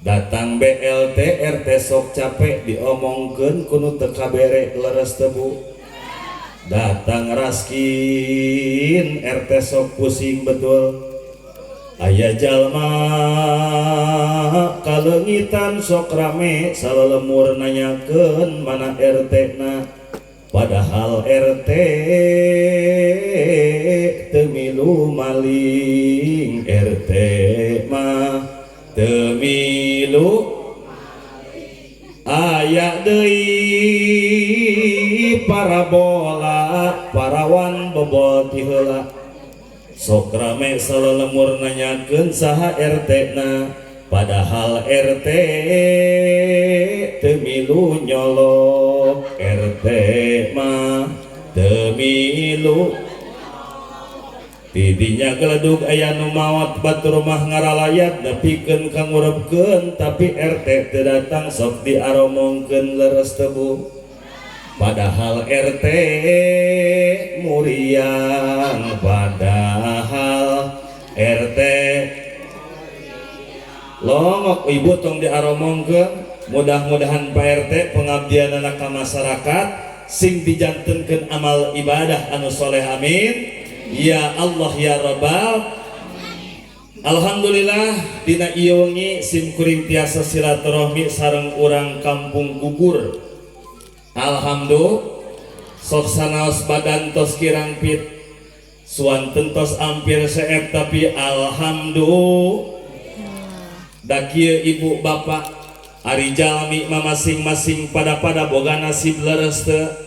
Datang BLT, RT sok capek diomongkeun ku nu teu kabere, leres teu, Bu? Datang raskin, RT sok pusing, betul? Aya jalma kaleungitan sok rame salalemur nanyakeun mana RT na, padahal RT teu milu maling. RT mah teu milu. Aya deui parabola, parawan bobol ti heula, sok rame salalemur nanyakeun saha RT na, padahal RT teu milu nyolok. RT mah teu milu. Tidinya geledug aya nu maot, batur mah ngaralayat nepikeun ka ngurebkeun, tapi RT teu datang, sok diaromongkeun, leres teu, Bu? Padahal RT muriang, padahal RT longok. Ibu, tong diaromongkeun. Mudah-mudahan Pak RT pengabdian ka masyarakat sing dijantenkeun amal ibadah anu soleh, amin ya Allah ya Rabbal. Alhamdulillah, dina ieu wengi sim kuring tiasa silaturahmi sareng urang Kampung Gugur. Alhamdulillah, sok sanaos badan tos kirang fit, suanten tos ampir seep, tapi alhamdulillah. Da kieu, Ibu, Bapak, ari jalmi mah masing-masing pada-pada boga nasib, leres teu?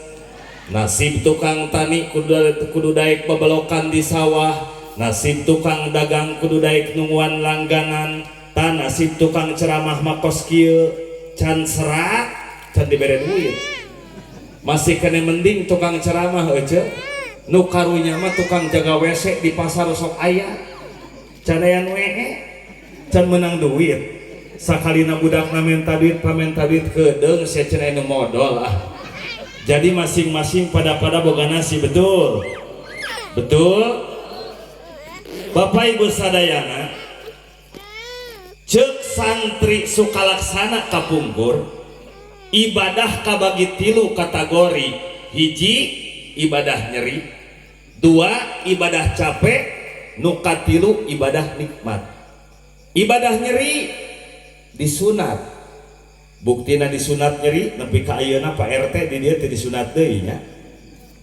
Nasib tukang tani kudu kudu daek bebelokan di sawah, nasib tukang dagang kudu daek nungguan langganan, ta nasib tukang ceramah mah kos kieu, can serak can dibere duit. Masih kena mending tukang ceramah aja. Nu karunya mah tukang jaga WC di pasar sok aya, can aya nu ee, can menang duit. Sakalina budakna minta duit, pamenta duit kedeung sia, cenah nu modal ah. Jadi masing-masing pada-pada boga nasib, betul betul, Bapak Ibu sadayana? Cek santri Sukalaksana kapungkur, ibadah kabagi tilu kategori: hiji, ibadah nyeri; dua, ibadah capek; nu katilu, ibadah nikmat. Ibadah nyeri disunat. Buktina disunat nyeri nepi ka ayeuna Pak RT di dieu teu disunat deui nya,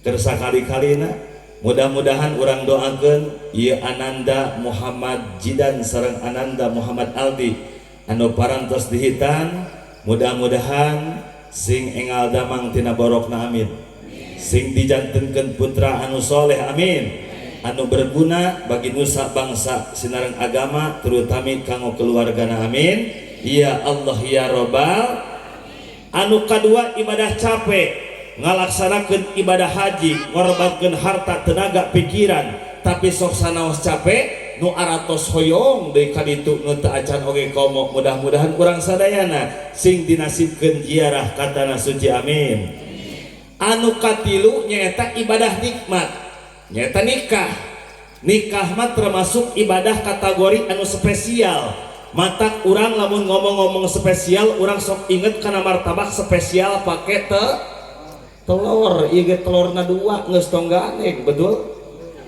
keur sakali-kalina. Mudah-mudahan urang doakeun ieu Ananda Muhammad Jidan sareng Ananda Muhammad Aldi anu parantos dihitan, mudah-mudahan sing engal damang tina borokna, amin. Sing dijantenkeun putra anu soleh, amin, anu berguna bagi nusa bangsa sinareng agama, terutama kanggo keluargana, amin ya Allah ya Robbal. Anu kadua, ibadah capek, ngalaksanakeun ibadah haji, ngorbankeun harta, tenaga, pikiran, tapi sok sanaos capek nu aratos hoyong deui ka ditu nu teu acan oge komo. Mudah-mudahan urang sadayana sing dinasibkeun ziarah ka tanah suci, amin. Anu katilu nyaeta ibadah nikmat, nyaeta nikah. Nikah mah termasuk ibadah kategori anu spesial. Matak urang lamun ngomong-ngomong spesial, urang sok inget kana martabak spesial pake te telur. Ieu ge telurna dua, geus tong gandeng, betul?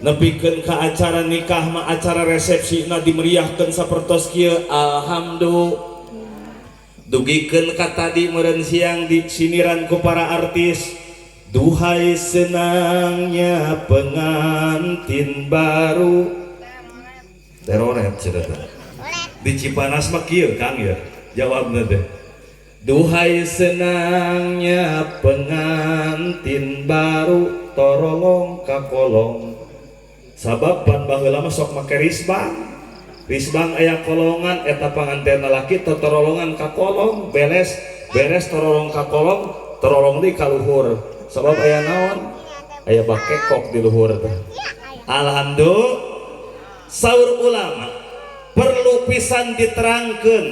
Nepikeun ka acara nikah mah, acara resepsi na dimeriahkeun sapertos kieu, alhamdulillah. Dugikeun ka tadi meureun siang di siniran ku para artis, duhai senangnya pengantin baru, teroret cenah. Di Cipanas mah kieu, Kang, ya jawabna teh, duhai senangnya pengantin baru torolong ka kolong. Sabab pan baheula mah sok make risbang. Risbang aya kolongan, eta panganten lalaki totorolongan ka kolong. Beres beres torolong ka kolong, torolong di ka luhur, sabab aya naon, aya bakekok di luhur teh. Alhamdulillah. Saur ulama, perlu pisan diterangkan,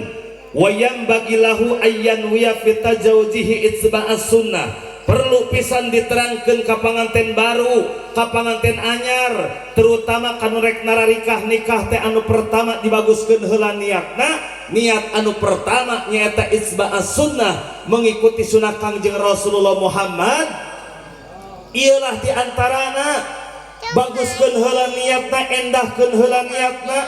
wayam bagilahu ayyan wiya fi tazawujihi itba'as sunnah. Perlu pisan diterangkan ka panganten baru, ka panganten anyar, terutama kanu rek nararikah nikah teh anu pertama, dibaguskeun heula niatna. Niat anu pertama nyaeta itba'as sunnah, mengikuti sunnah Kangjeng Rasulullah Muhammad. Iyalah diantarana baguskeun heula niatna, endahkeun heula niatna,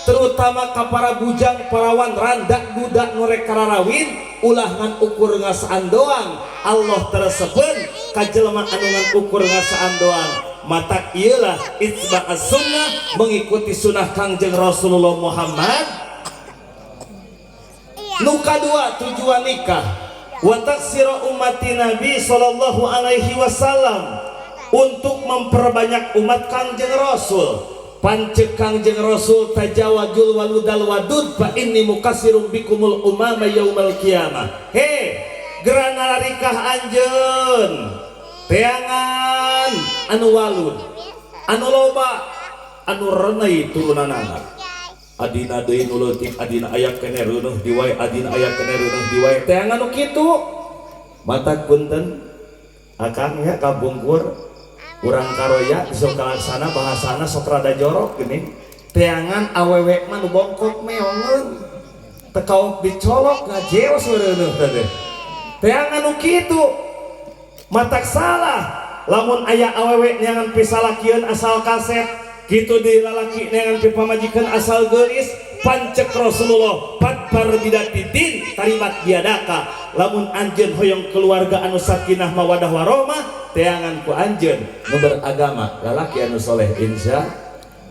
terutama ka para bujang, parawan, randa, duda nu rek kararawin. Ulah ngan ukur ngasaan doang. Allah teu resepeun ka jelema anu ngan ukur ngasaan doang. Matak iyalah itba'as sunnah, mengikuti sunnah Kangjeng Rasulullah Muhammad. Nu kadua, tujuan nikah wa taksira ummati Nabi sallallahu alaihi wasallam, untuk memperbanyak umat Kangjeng Rasul. Pancek Kangjeng Rasul, "Tazawwajul waludal wadud fa inni mukatsirum bikumul umama yaumal qiyamah." He, gera narikah anjeun, teangan anu walud, anu loba, anu renai turunanana. Adina deui nu leutik, adina aya keneh reuneuh di wae, adina aya keneh reuneuh di wae, teangan nu kitu. Mata punten akang ya, kabungkur urang karoya di Sukalaksana, bahasana sok rada jorok gini. Teangan awewe mah nu bongkok meongeun, teu kaok dicolok, ngajeos reuneuh teh, teangan nu kitu. Matak salah lamun aya awewe neangan pisalakieun asal kasep kitu, di lalaki neangan pipamajikan asal geulis. Pancek Rasulullah, "Fadzfar bidzatiddin taribat yadaka." Lamun anjeun hoyong keluarga anu sakinah mawadah warahmah, teangan ku anjeun nu beragama, lalaki anu soleh. Insya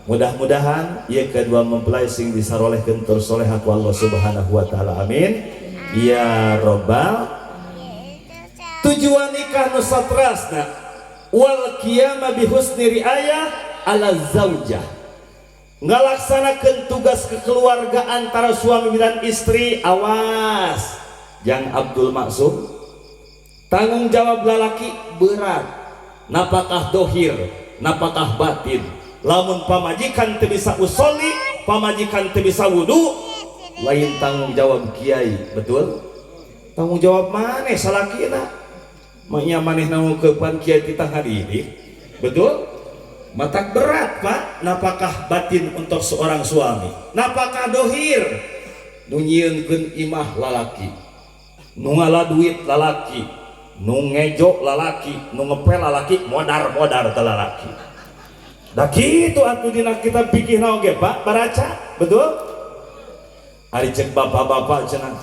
mudah-mudahan ieu kedua mempelai sing disarolehkeun tur solehah ku Allah Subhanahu wa taala. Amin ya robbal. Tujuan nikah nu saterasna wal qiyama bi husni riayah ala zaujah, ngalaksanakeun tugas kekeluargaan antara suami dan istri. Awas yang Abdul Maksum, tanggung jawab lalaki berat, napakah dohir, napakah batin. Lamun pamajikan teu bisa usolli, pamajikan teu bisa wudu, lain tanggung jawab kiai, betul? Tanggung jawab maneh salakina. Maknya maneh nangungkepan kiai titah ngadidik, betul? Matak berat, Pak, napakah batin untuk seorang suami, napakah dohir. Nu nyieunkeun imah lalaki, nu ngala duit lalaki, nu ngejo lalaki, nu ngepel lalaki, modar-modar teh lalaki. Da kitu atuh dina kitab fikih oge, Pak, baraca, betul? Ari cek bapak-bapak cenah,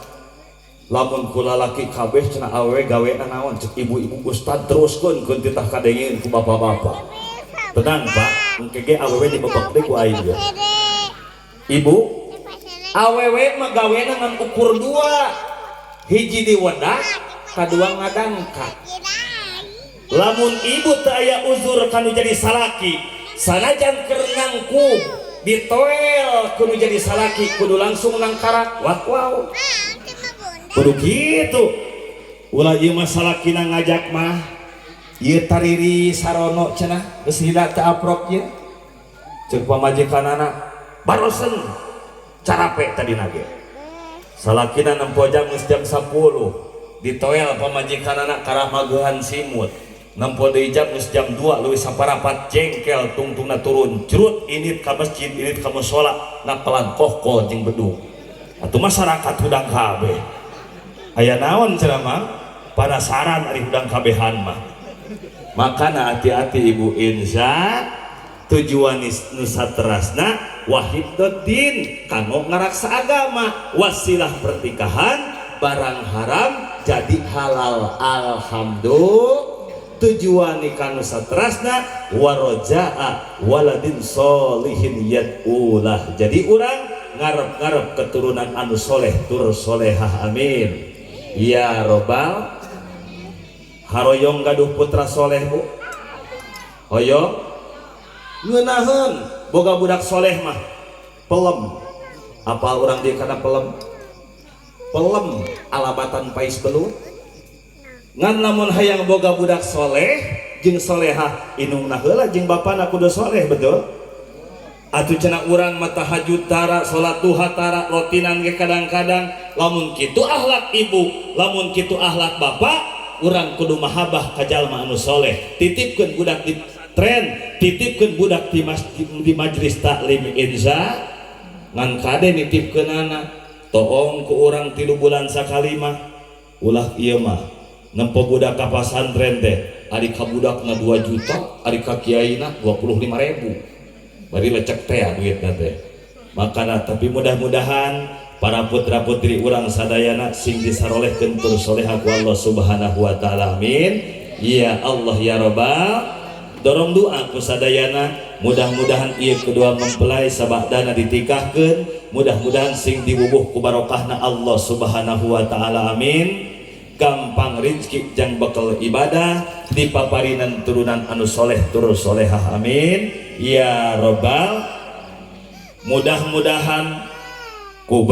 lamun ku lalaki kabeh cenah, awewe gawena naon? Cek ibu-ibu ustad, teruskeun keun titah kadengeun ku bapak-bapak. Tenang, Pak, engke ge awewe dibebek deui ku aing ge. Ibu, awewe mah gawena ngan ukur dua, hiji di wedak, kadua ngadangkak. Lamun ibu teu aya uzur kanu jadi salaki, sanajan keur ngangkub ditoel kudu jadi salaki, kudu langsung nangkarak wak wow, kudu kitu. Ulah ieu mah salakina ngajak mah, ieu tariri sarono cenah, geus lila teu aprok ieu. Ceuk pamajikanana, barosen carape tadi nage. Salakina nempo jam geus jam 10, ditoel pamajikanana karah magehan simut. Nempo deui jam geus jam 2 leuwih saparapat, jengkel, tungtungna turun curut, init ka masjid, init ka mushola, napelan kohkol jeung bedug. Atuh masyarakat hudang kabeh, aya naon cenah mah? Penasaran ari hudang kabehan mah. Makana hati-hati, Ibu. Insya tujuan nu saterasna wahibduddin, kanggo ngaraksa agama, wasilah pernikahan barang haram jadi halal, alhamdulillah. Tujuan nikah nu saterasna warojaa waladin solihin yad'ulah, jadi urang ngarep-ngarep keturunan anu soleh tur solehah. Amin ya robbal. Haroyong gaduh putra soleh, Bu? Hoyong? Ngeunaheun boga budak soleh mah pelem. Apal urang dia kana pelem? Pelem alabatan pais belut. Ngan lamun hayang boga budak soleh jeung solehah, indungna heula jeung bapana kudu soleh, betul? Atuh cenah urang mah tahajud tara, salat duha tara, rotinan ge kadang-kadang. Lamun kitu akhlak ibu, lamun kitu akhlak bapak, urang kudu mahabbah ka jalma anu soleh. Titipkeun budak di tren, titipkeun budak di, di majelis taklim. Insya ngan kade nitipkeun anak. Toong ku urang 3 bulan sakali mah ulah. Ieu mah nempo budak ka pasantren teh, ari ka budakna 2 juta, ari ka kiaina 25 ribu, bari lecek teh duitna teh. Makana, tapi mudah-mudahan para putra putri urang sadayana sing disarolehkeun tur soleha ku Allah Subhanahu wa Taala. Amin ya Allah ya Robbal. Dorong doa ku sadayana, mudah-mudahan ieu kedua mempelai sabadana ditikahkeun, mudah-mudahan sing dibubuh ku barokahna Allah Subhanahu wa Taala. Amin. Gampang rizki jang bekal ibadah, dipaparinan turunan anu soleh tur solehah. Amin ya robbal. Mudah-mudahan ku